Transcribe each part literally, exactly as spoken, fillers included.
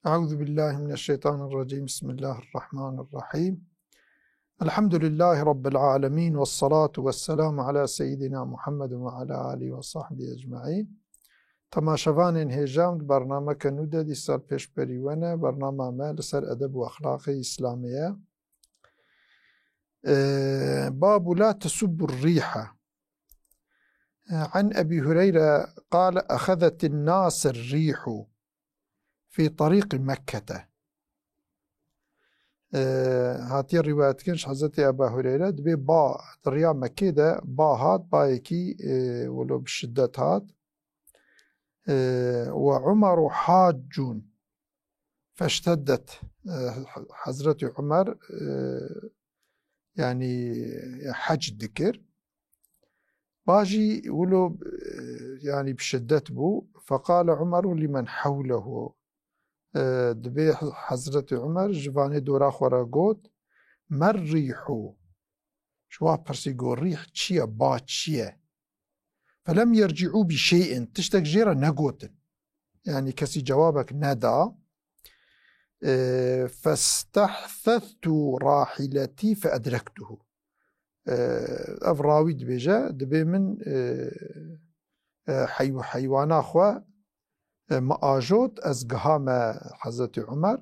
أعوذ بالله من الشيطان الرجيم. بسم الله الرحمن الرحيم. الحمد لله رب العالمين، والصلاة والسلام على سيدنا محمد وعلى آله وصحبه أجمعين. Temaşevanên hêja, em di bernameke nû de dîsa li pêşberî we ne. Bernama me li ser edeb û exlaqê îslamê ye. Ee, باب لا تسبوا الريح. عن أبي هريرة قال: أخذت الناس الريح في طريق مكة. Ee, hatiye rîwayet kirin ji Hezretî Eba Hureyre, dibê ba di riya Mekkê de ba hat, bayekî, e, wilo bi şiddet hat. Ee, وعمر حاج فاشتدت. Ee, Hezretî Umer, e, yanî hec dikir. Ba jî wilo, e, yanî bi şiddet bû. فقال عمر لمن حوله. E, dibê Hezretî Umer ji vanê dora xwe re got: ما الريح؟ Ji wa pirsî got: rîh çi ye, ba çi ye? فلم يرجعوا بشيء، tiştek jê re negotin. Yanî kesî cewabek neda. E, فاستحثثت راحلتي فأدركته. E, ev rawî dibêje, dibê min, e, e, heyw-, heywana xwe, e, min ajot, ez gihame Hezretî Umer.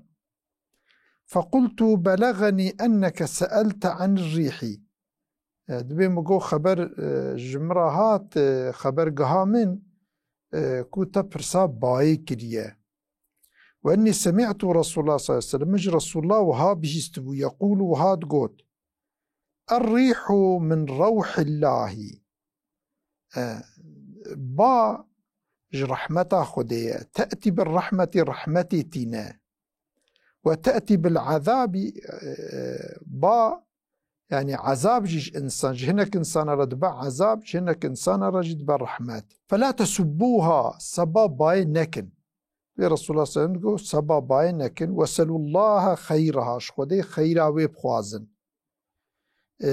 فقلت بلغني أنك سألت عن الريح. E, dibê min got, xeber, e, ji min re hat, e, xeber giha min, e, ku te pirsa bayê kiriye. وإني سمعت رسول الله صلى الله عليه وسلم، min ji Resulullah wiha bihîstibû, يقول، wiha digot: الريح من روح الله. E, ba ji rehmeta Xwedê ye. تأتي بالرحمة، rehmetê tîne. وتأتي بالعذاب، e, ba, yanî ezab jî ji însan, ji hinek însana re dibe ezab, ji hinek însana re jî dibe rehmet. فلا تسبوها، seba bayê nekin. Vê Resulullah sallallahu aleyhi ve sellem digot, seba bayê nekin. وسلوا الله خيرها، ji Xwedê xeyra wê bixwazin. E,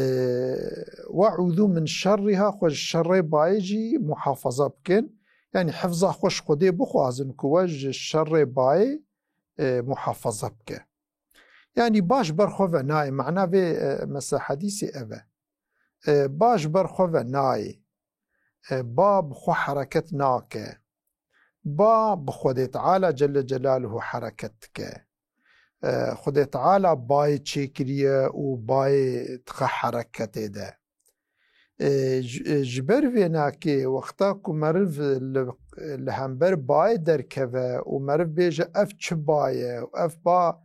وأعوذوا من شرها، xwe ji şerê bayê jî muhafaza bikin. Yanî hifza xwe ji Xwedê bixwazin ku we ji şerê bayê, e, muhafaza bike. Yanî ba ji ber xwe ve nayê. Mana vê, e, mesela hedîsê ev e. E, ba ji ber xwe ve nayê. E, ba bi xwe hereket nake. Ba bi Xwedê Teala Celle Celaluhu hereket dike. E, Xwedê Teala bayê çêkiriye û bayê dixe hereketê de. E, ji, e, ji ber vê nakê, wexta ku meriv li, li hember bayê derkeve û meriv bêje, ev çi ba ye û ev ba,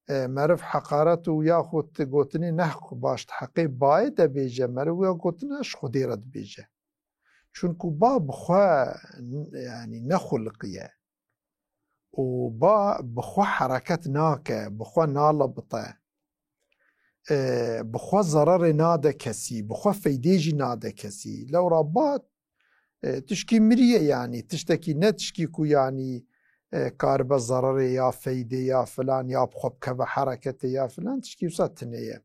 e, meriv heqaret û yaxud gotinê ne baş di heqê bayê de bêje, meriv wê gotina ji Xwedê re dibêje. Çunku ba bi xwe, yanî nexuliqiye. Û ba bi xwe hereket nake, bi xwe nalebite. E, bi xwe zererê nade kesî, bi xwe feydê jî nade kesî. Lewra ba, e, tişkî miriye yanî, tiştekî ne tişkî ku yanî, e, karibe zererê ya feydê ya filan ya bi xwe bikeve hereketê ya filan, tişkî wisa tune ye.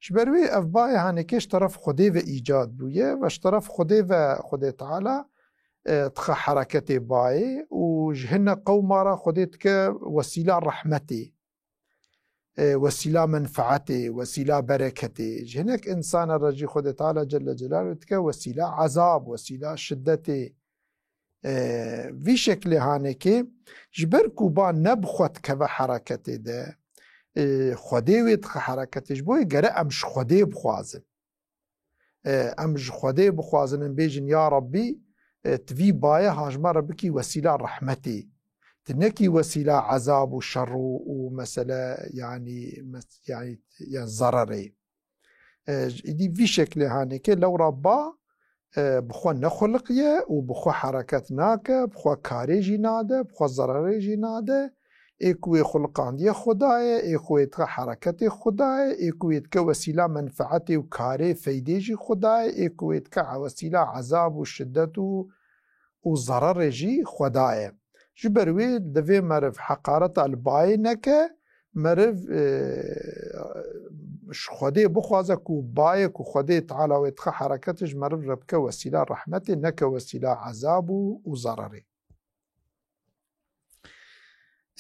Ji ber wê ev bayê hanekê ji teref Xwedê ve îcad bûye ve ji teref Xwedê ve Xwedê Teala, e, dixe hereketê bayê û ji hine qewma re Xwedê dike wesîla rehmetê, e, wesîla menfeetê, wesîla bereketê. Ji hinek însana re jî Xwedê Teala Celle Celaluhu dike wesîla ezab, wesîla şiddetê. E, vî şeklê hanekê, ji ber ku ba ne bi xwe dikeve hereketê de, e, Xwedê wê dixe hereketê, ji bo yê gere em ji Xwedê bixwazin. E, em ji Xwedê bixwazin, em bêjin, ya Rabbî, e, tu vî bayê ha ji me re bikî wesîla rehmetê. Tu nekî wesîla ezab û şer û, û mesele, yanî, mes-, yanî, ya zererê. E, îdî vî şeklê hanekê lewra ba, e, bi xwe nexuliqiye û bi xwe hereket nake, bi xwe karê jî nade, bi xwe zererê jî nade. Ê ku wê xuliqandiye Xuda ye, ê ku wê dike hereketê Xuda ye, ê ku wê dike wesîla menfeetê û karê, feydê jî Xuda ye, ê ku wê dike wesîla ezab û şiddet û, û zererê jî Xuda ye. Ji ber wê divê meriv heqareta li bayê neke, meriv, e, ji Xwedê bixwaze ku bayê ku Xwedê Teala wê dixe hereketê ji meriv re bike wesîla rehmetê, neke wesîla ezab û, û zererê.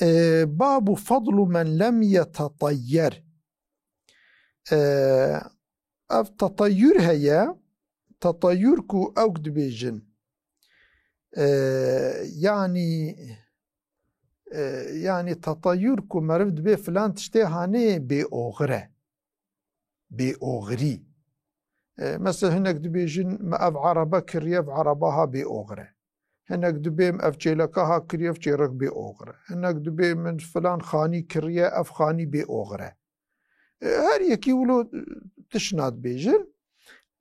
E, babu fadlu men lem yetetayyer. E, ev tetayyur heye, tetayyur ku ewk dibêjin. E, yanî, e, yanî tetayyur ku meriv dibê filan tiştê hanê bêoxir e. Bêoxirî. E, mesela hinek dibêjin, me ev erebe kiriye, ev ereba ha bêoxir e. Hinek dibêm ev çêleka ha kiriye, ev çêlek bêoxir e. Hinek dibê min filan xanî kiriye, ev xanî bêoxir e. E, her yekî wilo tişna dibêjin.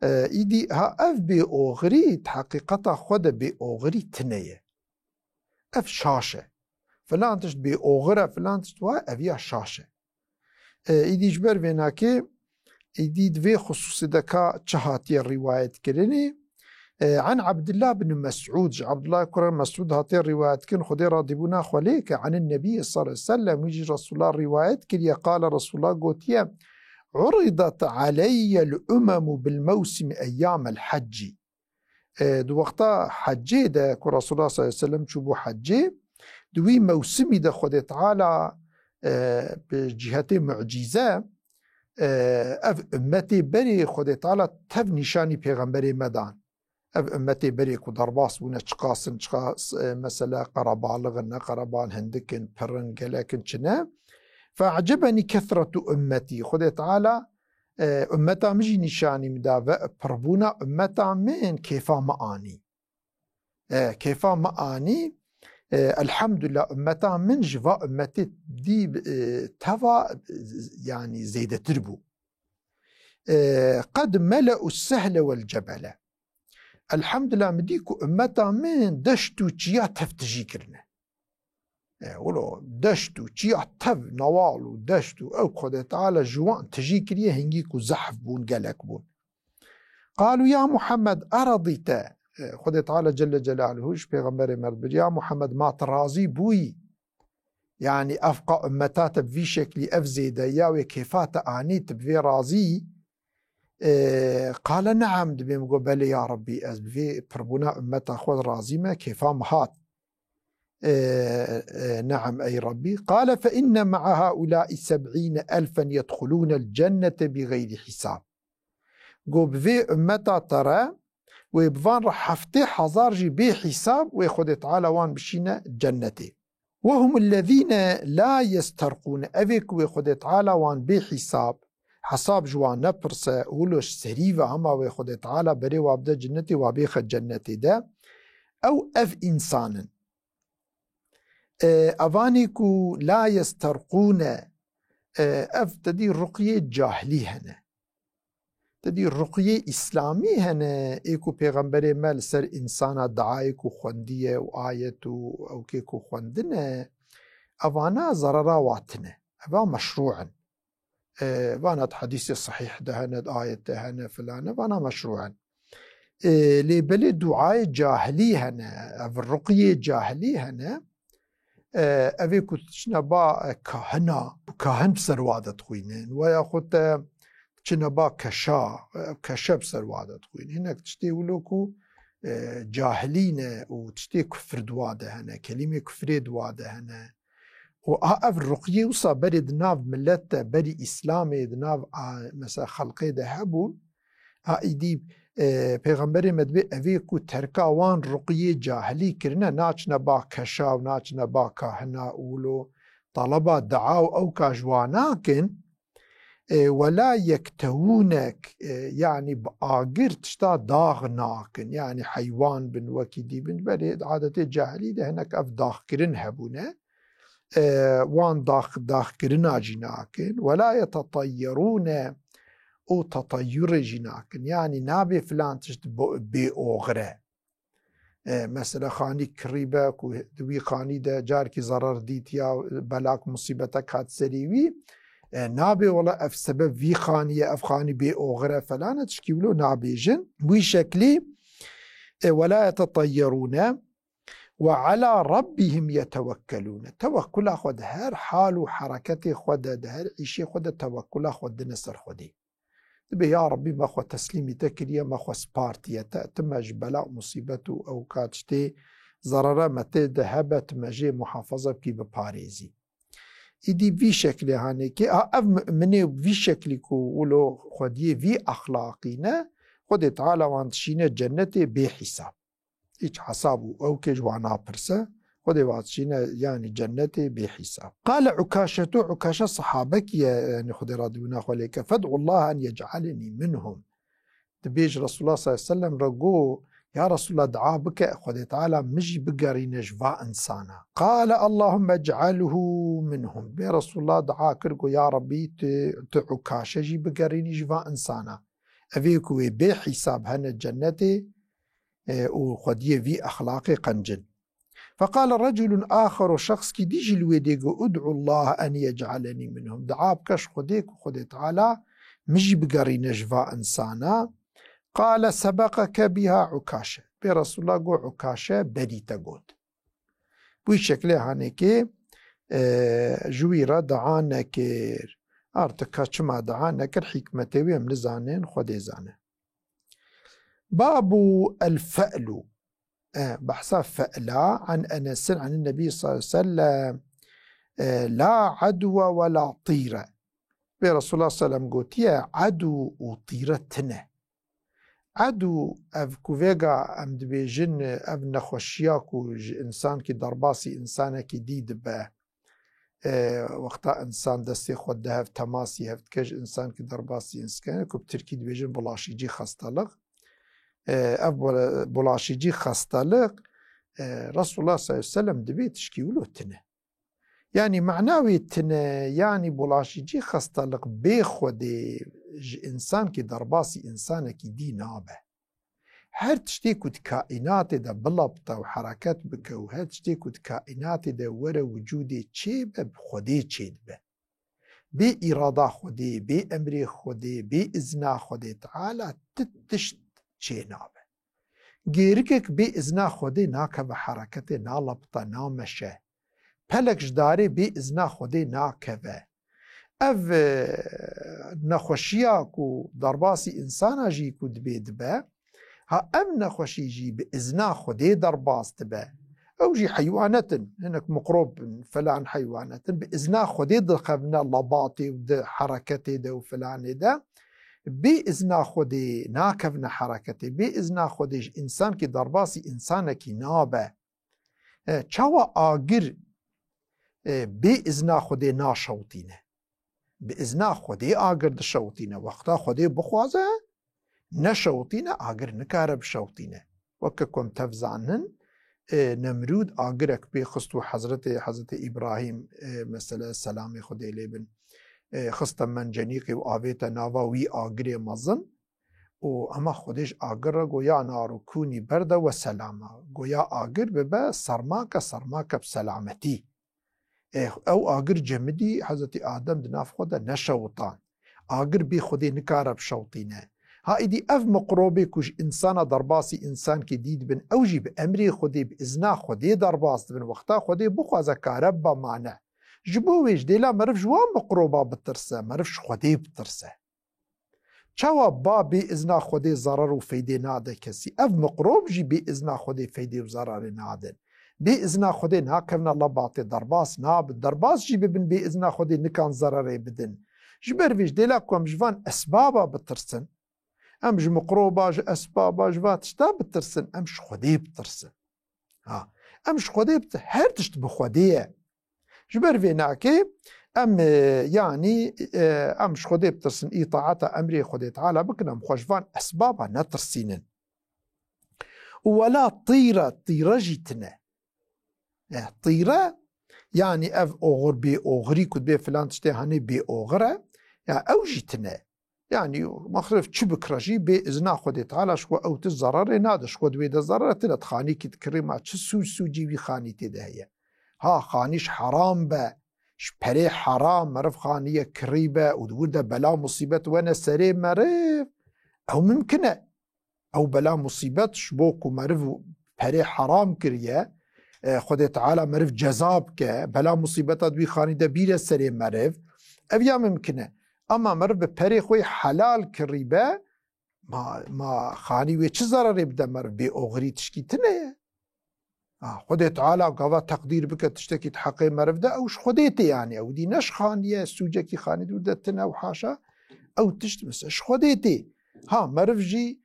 E, îdî ha ev bêoxirî di heqîqeta xwe de bêoxirî tine ye. Ev şaş e. Filan tişt bêoxir e, filan tişt wa, ev ya şaş e. E, îdî ji ber vênakê, îdî di vê xisûsê de ka çi hatiye rîwayet kirinê? E, an Abdullah bin Mes'ud, ji Abdullah kura Mes'ud hatiye rîwayet kirin, Xwedê radîbûna xwe lê ke, anin Nebiyê sallallahu aleyhi ve sellem, wî jî Resulullah rîwayet kiriye, qala Resulullah gotiye, "Uridat aleyye l-umemu bil mewsimi eyyamel hecci." E, di wexta hecê de ku Resulullah sallallahu aleyhi ve sellem çûbû hecê, di wî mewsimî de Xwedê Teala, e, bi cihetê mucîze, e, ev ummetê berê Xwedê Teala tev nîşanî pêxemberê me dan. Ev ummetê berê ku derbas bûne, çiqas in, çiqas, e, mesela qerebalix in, ne qerebal hindik in, pir in, gelek in, çi ne? Fe'ecebeni kethretu ummetî. Xwedê Teala, e, ummeta min jî nîşanî min da ve pirbûna ummeta min kêfa min anî. E, kêfa min anî, e, elhamdulillah, ummeta min ji va ummetê dî, e, teva, e, yanî zêdetir bû. E, qed mele'u sehle wel cebele. Elhamdulillah, min dî ku ummeta min deşt û çiya tev tijî kirine. E, wilo deşt û çiya tev, newal û deşt û ew Xwedê Teala ji wan tijî kiriye, hingî ku zehf bûn, gelek bûn. Qalu ya Muhammed eredîte, e, Xwedê Teala Celle Celaluhu ji Pêxemberê me re dibir, ya Muhammed, ma tu razî bûyî? Yanî ev qa ummeta te bi vî şeklî, ev zêdeya wê kêfa te anî, tu bi vê razî yî? E, qale ne'em, dibê min got, belê ya Rabbî, ez bi vê pirbûna ummeta xwe razî me, kêfa min hat. E, e, ne'em ey Rabbî. Qale fe inne me'a haulâi seb'îne elfen yedxulûnel cennete bi xeyrî hisab. Got, bi vê ummeta te re, wê bi van re heftê hezar jî bê hisab, wê Xwedê Teala wan bişîne cennetê. Ve humul lezîne la yesterqûne. Evê ku wê Xwedê Teala wan bê hisab, hesab ji wan nepirse, wilo ji serî ve hema wê Xwedê Teala berê wa bide cennetê, wa bêxe cennetê de. Ew ev însan in. E, evanî ku la yesterqûne, e, ev te dî ruqyê cahilî hene. Te dî ruqyê îslamî hene, ê ku pêxemberê me li ser însana diayê ku xwendiye û ayet û ewkê ku xwendine, evana zerera wa tine. Eva meşrû in. E, vana di hedîsê sehîh de hene, di ayet de hene, filan e, vana meşrû in. E, lê belê duayê cahilî hene, ev ruqyê cahilî hene. E, evê ku diçine ba, e, kahina, kahin bi ser wa de dixwînin, we yaxud te diçine ba keşa, e, keşe bi ser wa de dixwînin. Hinek tiştê wilo ku, e, cahilî ne û tiştê kufir di wa de hene, kelîmê kufrê di wa de hene. Û a ev ruqyê wisa berê di nav milet de, berî Îslamê, di nav a, mesela xelqê de hebûn, a îdî, e, Pêxemberê me dibê evê ku terka wan ruqyê cahilî kirine, naçine ba keşa û naçine ba kahina û wilo taleba dua û ewka ji wan nakin, e, wela yektewûnek, e, yanî bi agir tişta dax nakin, yanî heywan bin, wekî dî bin, berê adetê cahilî de hinek ev daxkirin hebûne. E, wan dax-, daxkirina jî nakin. Wela yeteteyerûne û teteyurê jî nakin. Yanî nabê filan tişt bo-, bêoxir e. E, mesela xanî kirî be ku di wî xanî de carekî zerer dît ya belak musîbetek hat serî wî, e, nabê wela ev sebeb vî xanî ye, ev xanî bêoxir e falan e, tişkî wilo nabêjin. Wî şeklî, e, wela yeteteyerûne. Ve ala rabbihim yetewekkelûne. Tewekkula xwe di her hal û hereketê xwe de, di her îşê xwe de tewekkula xwe dine ser Xwedê. Dibê, ya Rabbî, me xwe teslîmî te kiriye, me xwe spartiye te, tu me ji bela û musîbet û ewka tiştê zerere me tê de hebe, tu me jê muhafaza bikî, biparêzî. Îdî vî şeklê hanê kê, ha, ev mu'minê vî şeklî ku wilo xwediyê vî exlaqî ne, Xwedê Teala wan dişîne cennetê bê hîsab. Hiç hesab û ew kê ji wan napirse, Xwedê wan dişîne, yanî cennetê bê hîsab. Qale Ukaşetu, Ukaşe sahabekî ye, yanî Xwedê radîbûna xwe lê ke, "Fed'ullah en yec'alnî minhum." Dibêj Resulullah sallallahu aleyhi ve sellem re got, "Ya Resulullah, dua bike, Xwedê Teala min jî bigerîne ji va insana." Qale, "Allahümme ec'alhu minhum." Bê Resulullah dua kir, got, "Ya Rabbî, tu, tu Ukaşe jî bigerînî ji va insana." Evê ku wê bê hîsab hene cennetê, e, û xwediyê vî exlaqê qencin. Feqale reculun axeru, şexskî dî jî li wê dê got, "Ud'u Allah en yec'alenî minhum." Dua bike ji Xwedê ku Xwedê Teala min jî bigerîne ji va insana. Qale, "Sebaqeke biha Ukaşe." Bê Resulullah got, "Ukaşe berî te got." Bi wî şeklê hanekê, e, ji wî re dua nekir. Artık ka çima dua nekir, hikmetê wî em nizanin, Xwedê zane. Babu el fe'lu. E, behsa fe'la, an Enesin, an Nebî sallallahu aleyhi ve sellem, e, la adwe ve la tîre. Bê Resulullah sallam gotiye, adw û tîre tine. Adw, ev ku vêga em dibêjin, ev nexweşiya ku ji insankî derbasî insanekî dî dibe. E, wexta insan destê xwe dihev, temasî hev dike, ji insankî derbasî insken, ku bi tirkî dibêjin bulaşıcı hastalık. E, ev bula-, bulaşıcı hastalık, e, Resulullah sallallahu aleyhi ve sellem dibê tişkî wilo tine. Yanî mana wê tine, yanî bulaşıcı hastalık bê Xwedê ji insankî derbasî insanekî dî nabe. Her tiştê ku di kaînatê de bilapte û hereket bike û her tiştê ku di kaînatê de were wicûdê çêbe, bi Xwedê çêdibe. Bê îrada Xwedê, bê emrê Xwedê, bê izna Xwedê Teala ti tişt çênabe. Gêrikek bê izna Xwedê nakeve hereketê, nalapite, nameşe. Pelek ji darê bê izna Xwedê nakeve. Ev, e, nexweşiya ku derbasî insana jî ku dibê dibe, ha ev nexweşî jî bi izna Xwedê derbas dibe. Ew jî heywanet in, hinek miqrob in, filan heywanet in. Bi izna Xwedê dixevne lebatê û di hereketê de û filanê de. Bê izna Xwedê nakevne hereketê. Bê izna Xwedê ji însankî derbasî însanekî nabe. E, çawa agir, e, bê izna Xwedê naşewtîne? Bi izna Xwedê agir dişewtîne. Wexta Xwedê bixwaze, neşewtîne, agir nikare bişewtîne. Weke ku em tev zanin, e, Nemrûd agirek pê xist û Hezretê, Hezretê Îbrahîm, e, mesele selamê Xwedê lê bin, e, xiste mencenîqê û avête nava wî agirê mezin. Û hema Xwedê ji agir re got, "Ya naru kûnî berde we selama." Got, "Ya agir bibe sermake, sermake bi selametî." Ê, ew agir cemidî, Hezretî Adem di nav xwe de neşewitan. Agir bê Xwedê nikare bişewtîne. Ha îdî ev miqrobê ku ji însana derbasî însankî dî dibin, ew jî bi emrê Xwedê, bi izna Xwedê derbas dibin. Wexta Xwedê bixwaze kare bibe mane. Ji bo wê ji dêla meriv ji wan miqroba bitirse, meriv ji Xwedê bitirse. Çawa ba bê izna Xwedê zerer û feydê nade kesî? Ev miqrob jî bê izna Xwedê feydê û zererê nadin. Bê izna Xwedê nakevne lebatê, derbas nabin. Derbas jî bibin, bê izna Xwedê nikan zererê bidin. Ji ber vê ji dêla ku em ji van esbaba bitirsin, em ji miqroba, ji esbaba, ji va tişta bitirsin, em ji Xwedê bitirsin. Ha, em ji Xwedê bit-, her tişt bi Xwedê ye. Ji ber vê nakê em, e, yanî, e, em ji Xwedê bitirsin, îtaeta emrê Xwedê Teala bikin, em xwe ji van esbaba netirsînin. Û wela tîre, tîre jî tine. E, tîre, yanî ev oxir bê oxirî ku dibê filan tiştê hanê bê oxir e, ya ew jî tine. Yanî, mexref çi bikire jî bê izna Xwedê Teala ji xwe ew tişt zererê nade, ji xwe di wê de zerere tine, di xanîkî dikirî ma çi sûc sûcî wî xanî tê de heye. Ha, xanî ji heram be, ji perê heram meriv xaniye kirî be û di wir de bela musîbet wene serê meriv, ew mimkin e. Ew bela musîbet ji bo ku meriv perê heram kiriye, e, Xwedê Teala meriv ceza bike, bela musîbeta di wî xanî de bîre serê meriv, ev ya mimkin e. Ama meriv bi perê xwe helal kirî be, ma, ma xanî wê çi zererê bide meriv? Bê oxirî tişkî tine ye. Ha, Xwedê Teala gava teqdîr bike tiştekî di heqê meriv de, ew ji Xwedê tê, yanî ew dî ne ji xanî ye, sûcekî xanî dûr de tine û haşa, ew tişt mesela ji Xwedê tê. Ha, meriv jî,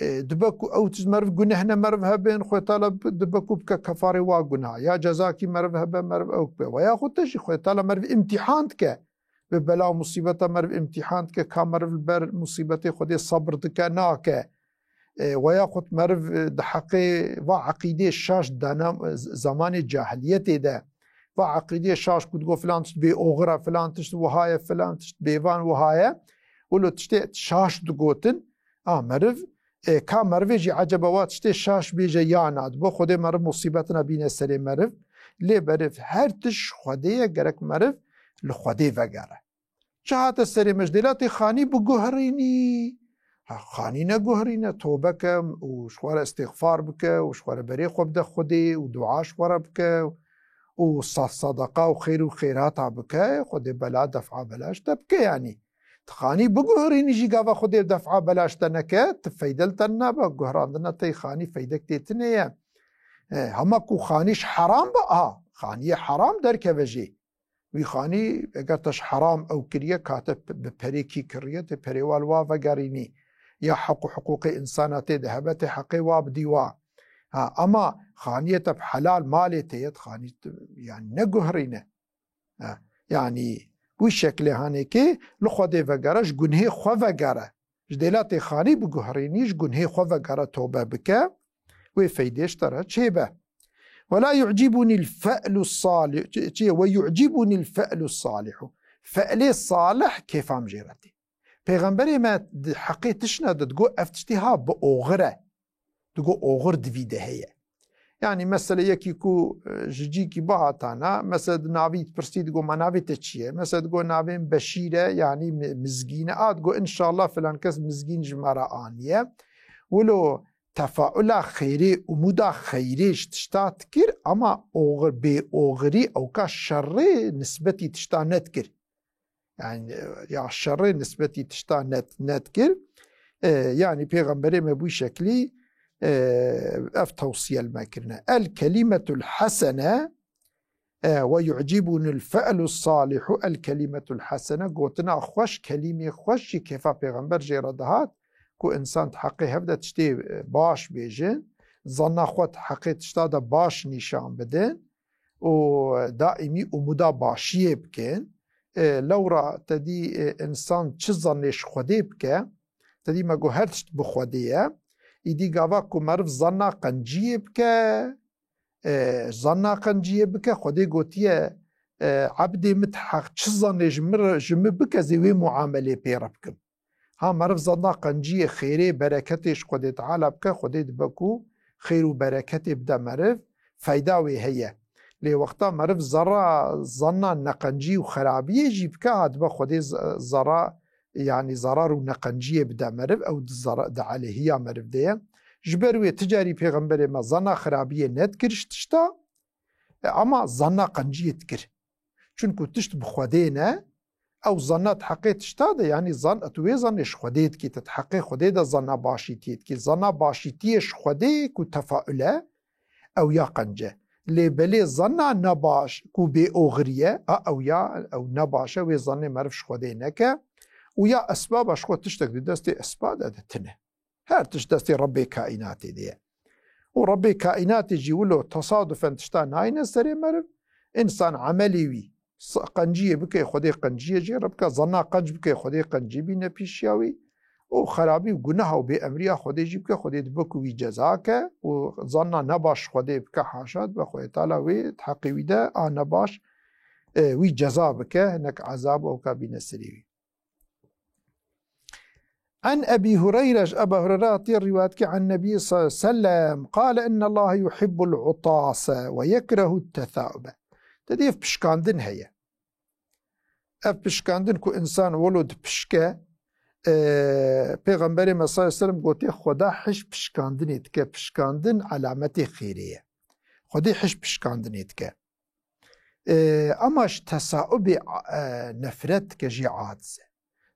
e, dibe ku ew tişt meriv guneh ne, meriv hebin, Xwedê Teala bi-, dibe ku bike kefarê wa guneha. Ya cezakî meriv hebe, meriv ew bibe. Ve yaxud te jî Xwedê Teala meriv îmtîhan dike. Bi bela û musîbeta meriv îmtîhan dike, ka meriv li ber musîbetê Xwedê sebir dike, nake. E, ve yaxud meriv, e, di heqê va eqîdê şaş dana, e, z-, zamanê cahiliyetê de, va eqîdê şaş ku digo filan tişt bê oxir e, filan tişt wiha ye, filan tişt bêvan wiha ye, wilo tiştê şaş digotin, a meriv, e, ka merivê jî eceba wa tiştê şaş bêje ya na, dibo Xwedê meriv musîbetina bîne serê meriv, lê meriv her tişt ji Xwedê ye, gerek meriv li Xwedê vegere. Çi hate serê me, ji dêlatê xanî biguherînî? Ha, xanî neguherîne, tobe ke û ji xwe re îstixfar bike û ji xwe re berê xwe bide Xwedê û dua ji xwe re bike û sa-, sedeqa û xêr û xêrata bike, Xwedê bela, defa bela ji te bike, yanî. Ti xanî biguherînî jî gava Xwedê defa bela ji te neke, ti feyde li te nabe, guherandina te yê xanî feydek tê tine ye. E, hema ku xanî ji heram be, a, xaniyê heram derkeve jê. Wî xanî, eger te ji heram ew kiriye, ka te p-, bi perê kî kiriye, tê perê wa li wa vegerînî. Ya heq û hiqûqê însana tê de hebe, tê heqê wa bidî wa. Ha, ama xaniyê te bi helal malê tê ye, xanî t-, yanî neguherîne. Ha, yanî wî şeklê hanekê li Xwedê vegere, ji gunhê xwe vegere. Ji dêlatê xanî biguherînî, ji gunhê xwe vegere, tobe bike, wê feydê ji te re çêbe. Ve la yu'cibunî l-fe'lu salih, çi, çi, ve yu'cibunî l-fe'lu salihu. Fe'lê salih kêfa min jê re tê. Pêxemberê me di heqê tiştine de digo ev tiştê ha bi oxir e. Digo oxir di vî de heye. Yanî mesela yekî ku, e, ji cîkî bihatana, mesela di navî dipirsî digo ma navê te çi ye? Mesela digo navê min Beşîr e, yanî mi-, mizgîn e. A digo înşallah filan kes mizgîn ji me re aniye. Wilo tefaula xêrê, umuda xeyrê ji tişta dikir, ama oxir, bê oxirî ewka şerrê nisbetî tişta nedikir. Yani, ya şerê nisbetî tişta net, net kir. E, yani Pêxemberê me bû şeklî, e, ev tewsiye li me kirine. El kelimetul hasene, e, ve yu'cibunil fe'lu salihu el kelimetul hasene. Gotina xweş, kelîmê xweş jî kêfa Pêxember jê re dihat, ku insan di heqê hev de tiştê, e, baş bêjin, zanna xwe di heqê tişta de baş nîşan bidin. û daîmî umuda başiyê bikin. E, lewra te dî, e, însan çi zanê ji Xwedê bike, te dî me got her tişt bi Xwedê ye. Îdî gava ku meriv zanna qenciyê bike, e, zanna qenciyê bike, Xwedê gotiye, e, ebdê min heq çi zanê ji min re, ji min bike, ez ê wê muamelê pê re bikim. Ha meriv zanna qenciyê, xêrê, bereketê ji Xwedê Teala bike, Xwedê dibe ku xêr û bereketê bide meriv, feyda wê heye. Lê wexta meriv zerra, zanna neqencî û xerabiyê jî bike, ha dibe Xwedê z-, zerra, yanî zerar û neqenciyê bide meriv, ew di zera-, di aleyhiya meriv de ye. Ji ber wê ti carî Pêxemberê me zanna xerabiyê nedikir ji tişta, e, ama zanna qenciyê dikir. Çunku tişt bi Xwedê ne, ew zanna di heqê tişta de, yanî zan, tu wê zanê ji Xwedê dikî, tu di heqê Xwedê de zanna başîtiyê dikî. Zanna başîtiyê ji Xwedê ku tefaul e, ew ya qenc e. Lê belê zanna nebaş ku bê oxirî ye, a ew ya, ew nebaş e, wê zanê meriv ji Xwedê neke. Û ya esbaba ji xwe tiştek di destê esba de, de tine. Her tişt destê Rebbê kaînatê de ye. Û Rebbê kaînatê jî wilo tesadufen tişta nayne serê meriv. Însan emelê wî s-, qenciyê bike, Xwedê qenciyê jê re bike, zanna qenc bike, Xwedê qencî bîne pîşiya wî. Û xerabî û guneha û bêemriya Xwedê jî bike, Xwedê dibe ku wî ceza ke û zanna nebaş Xwedê bike, haşa, dibe Xwedê Teala wê di heqê wî de a nebaş, e, wî ceza bike, hinek ezab ewka bîne serê wî. An Ebî Hureyre, ji Eba Hureyre hatiye rîwayet ke an Nebî sallallahu aleyhi ve sellem, qale innallaha yuhibbul utase ve yekrehu tesaube. Te dî ev pişkandin heye. Ev pişkandin ku însan welo dipişke, e, Pêxemberê me sallallahu aleyhi ve sellem gotiye, Xweda hiş pişkandinê dike, pişkandin alametê xêrê ye. Xwedê hiş pişkandinê dike. E, ama ji tesaubê, e, nefret dike, jê aciz e.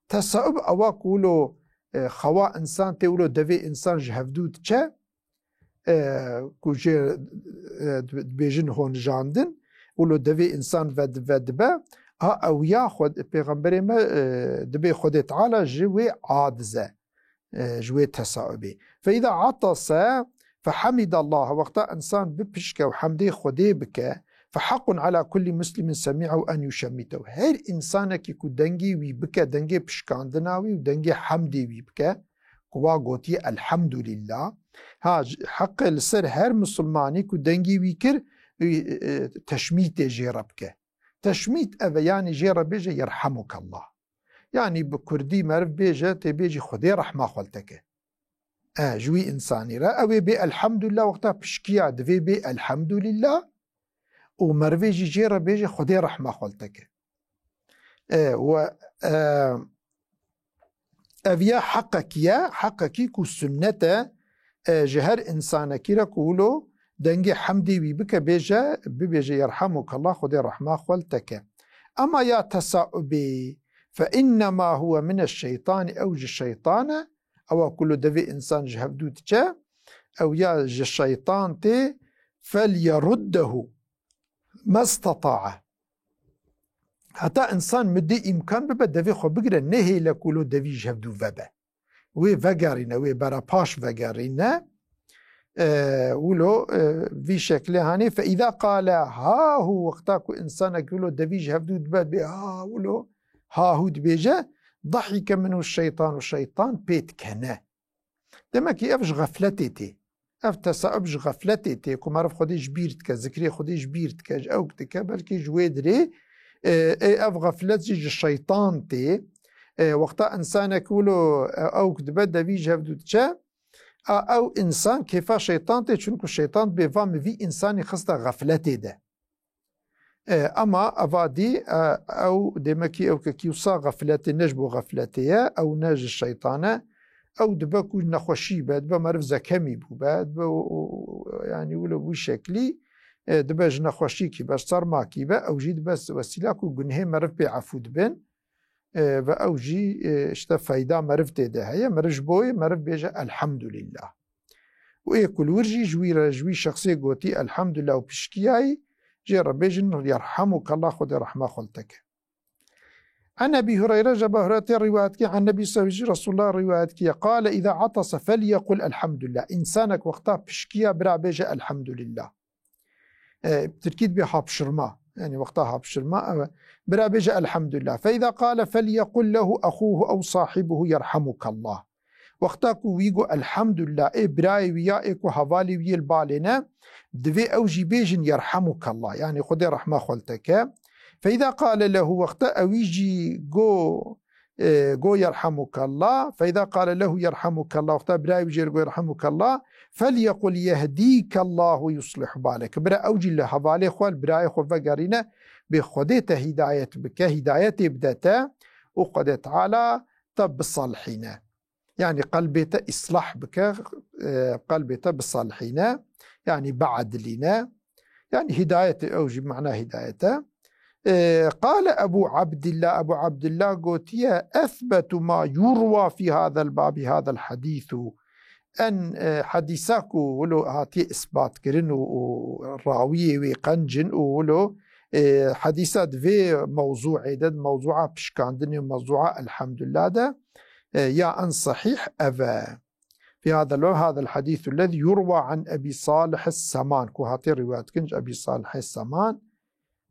Tesaub ewa ku wilo, e, xewa însan tê, wilo devê însan ji hevdû diçe, e, ku jê, e, dibêjin honijandin, wilo devê însan vedibe, ha ew ya xwe, pêxemberê me, e, dibê Xwedê Teala ji wê adize, e, ji wê tesaubê. Fe îza atase fe hemidallaha, wexta însan bipişke û hemdê Xwedê bike, fe hequn ala kullî muslimin semî'ehu en yuşemmitehu. Her însanekî ku dengê wî bike, dengê pişkandina wî û dengê hemdê wî bike, ku wa gotiye elhamdulillah. Ha, j-, heqe li ser her misilmanî ku dengê wî kir, e, e, teşmîtê jê re bike. Teşmît ev e, yanî jê re bêje yerhamukallah. Yanî bi kurdî meriv bêje, tê bêjî Xwedê rehma xwe li te ke. E, ji wî însanî re. Ew ê bê elhamdulillah, wexta pişkiya divê bê elhamdulillah û merivê jî jê re bêje Xwedê rehma xwe li te ke. E, we, e, ev ya heqekî ye, heqekî ku sunnet e, e, ji her însanekî re ku wilo dengê hemdê wî bike, bêje, bibêje yerhamukallah, Xwedê rehma xwe li te ke. Ema ya tesaubê, fe innema huwe mineşşeytanî, ew ji şeytan e, ewa ku lo devê însan ji hevdû diçe, ew ya ji şeytan tê, felyeruddehu mesteta'a. Heta însan middê îmkan bibe devê xwe bigire, nehêle ku lo devî ji hevdû vebe. Wê vegerîne, wê bera paş vegerîne. E, wilo, e, vî şeklê hanê, fe îza qale hahu, wexta ku însanek wilo devî ji hevdû dibe, bê ha wilo, hahu dibêje, dahike minhu şeytan, û şeytan pê dikene. Demek ki ev ji xefletê tê. Ev tesaub ji xefletê tê, ku meriv Xwedê ji bîr dike, zikrê Xwedê ji bîr dike, ji ewk dike, belkî ji wê dirê, e, ê ev xeflet jî ji şeytan tê. E, wexta însanek wilo, e, ewk dibe, devî ji hevdû diçe, a, ew însan kêfa şeytan tê, çunku şeytan bê va min vî însanî xiste xefletê de. E, ema evadî, e, ew demekî ew kekî wisa xefletê, ne ji bo xefletê ye, ew ne ji şeytan e. Ew dibe ku nexweşî be, dibe meriv zekemî bûbe, dibe, o, o, yanî wilo wî şeklî, e, dibe ji nexweşîkî be, ji sermakî be, ew jî dibe wesîla ku gunhê meriv pê efû dibin. E, ve ew jî, e, işte feyda meriv tê de heye. Meriv ji bo yê meriv bêje elhamdulillah. Û ê ku li wir jî ji wî re, ji wî şexsê gotî elhamdulillah û pişkiyayî, jê re bêjin yerhamukallah, Xwedê rehma xwe li te ke. An Ebî Hureyre, ji Ebû Hureyre tê rîwayet kir, an Nebî sallallahu aleyhi ve sellem, Resulullah rîwayet kir, qale, îza atase felyekul elhamdulillah. Însanek wexta pişkiya bira bêje elhamdulillah. E, tirkî dibê hapşırma. Yanî wexta hapşırma, ew e. Bira bêje elhamdulillah. Fe îza qale felyekul lehu ehuhu ew sahibuhu yerhamukallah. Wexta ku wî got elhamdulillah, ê birayê wî ya ê ku hevalê wî yê li balê ne, divê ew jî bêjin yerhamukallah. Yanî Xwedê rehma xwe li te ke. Fe îza qale lehu, wexta ewî jî got, e, got yerhamukallah. Fe îza qale lehu yerhamukallah, wexta birayê wî jê re got yerhamukallah, felyekul yehdikallahu ve yuslih balek. Bira ew jî li hevalê xwe, li birayê xwe vegerîne, bê Xwedê te hîdayet bike, hîdayetê bide te û Xwedê Teala te bisalhîne. Yanî qelbê te îslah bike, e, qelbê te bisalhîne, yanî biedilîne. Yanî hîdayetê, ew jî mana hîdayet e. E, qale Ebû Ebdillah, Ebû Ebdillah gotiye, "Esbetu ma yurwa fî hadel babî hadel hadîsu." En, e, hedîsa ku wilo hatiye îsbatkirin û, û rawiyê wê qenc in û wilo, e, hedîsa di vê mewzûê de, di mewzûa pişkandinê û mewzûa elhamdulillah de, e, ya en sahîh ev e. Fî hadel bab, hadel hadîsu lezî yurwa an Ebî Salih es-Seman, ku hatiye rîwayet kirin ji Ebî Salih es-Seman,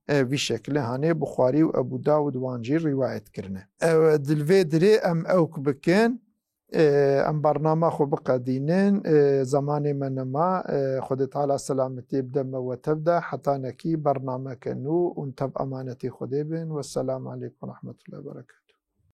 e, vî şekilê hanê Buxarî û Ebû Dawud wan jî rîwayet kirine. Ew, di vê dirê em ewk bikin, e, em bernama xwe biqedînin, e, zemanê me nema, e, Xwedê Teala selametiyê bide me we tev de, hetanekî bernameke nû û tev emanetê Xwedê bin. Wesselamu aleykum ve rahmetullahi ve berekatuhu.